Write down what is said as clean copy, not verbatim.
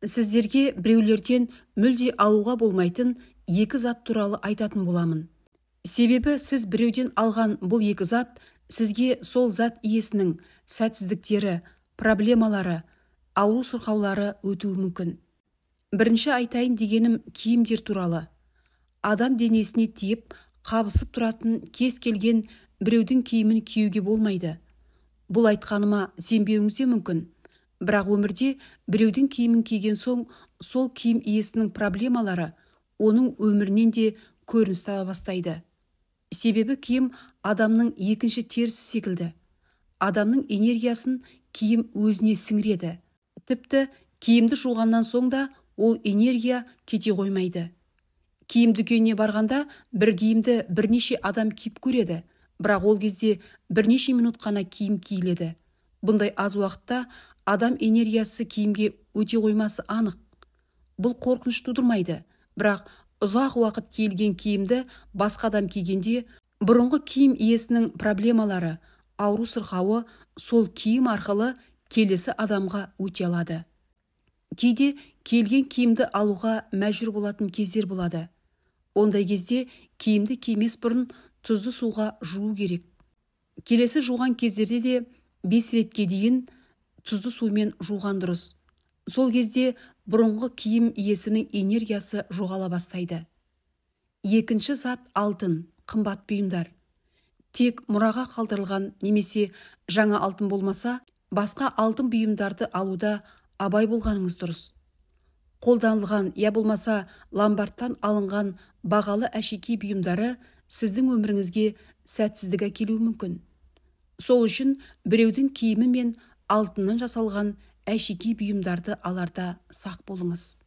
Сіздерге біреулерден мүлде алуға болмайтын екі зат туралы айтатын боламын. Себебі сіз біреуден алған бұл екі зат сізге сол зат иесінің сәтсіздіктері, проблемалары, ауру-сырқаулары өтуі мүмкін. Бірінші айтайын дегенім киімдер туралы. Адам денесіне тиіп, қабысып тұратын кез келген біреудің киімін киюге болмайды. Бұл айтқаныма сенбеуіңіз де мүмкін. Бірақ өмірде біреудің киімін киген соң, сол киім иесінің проблемалары оның өмірінен де көрініс таба бастайды. Себебі киім адамның екінші терісі секілді. Адамның энергиясын киім өзіне сіңіреді. Тіпті киімді жуғаннан соң да ол энергия кете қоймайды. Киім дүкеніне барғанда бір киімді бірнеше адам киіп көреді, бірақ ол кезде бірнеше минут қана киім киіледі. Бұндай аз уақытта адам энергиясы киімге өте қоймасы анық. Бұл қорқыныш тудырмайды, бірақ ұзақ уақыт киілген киімді басқа адам кигенде бұрынғы киім иесінің проблемалары, ауру-сырқауы сол киім арқылы келесі адамға өте алады. Кейде киілген киімді алуға мәжбүр болатын кездер болады. Ондай кезде киімді кимес бұрын тұзды суға жуу керек. Келесі жуған кездерде де 5 ретке дейін тұзды сумен жуған дұрыс. Сол кезде бұрынғы киім иесінің энергиясы жоғала бастайды. Екінші зат алтын, қымбат бұйымдар. Тек мұраға қалдырылған немесе жаңа алтын болмаса, басқа алтын бұйымдарды алуда абай болғаныңыз дұрыс. Қолданылған, я болмаса ломбардтан алынған бағалы әшекей бұйымдары сіздің өміріңізге сәтсіздік әкелуі мүмкін. Сол үшін біреудің киімі мен алтыннан жасалған әшекей бұйымдарды аларда сақ болыңыз.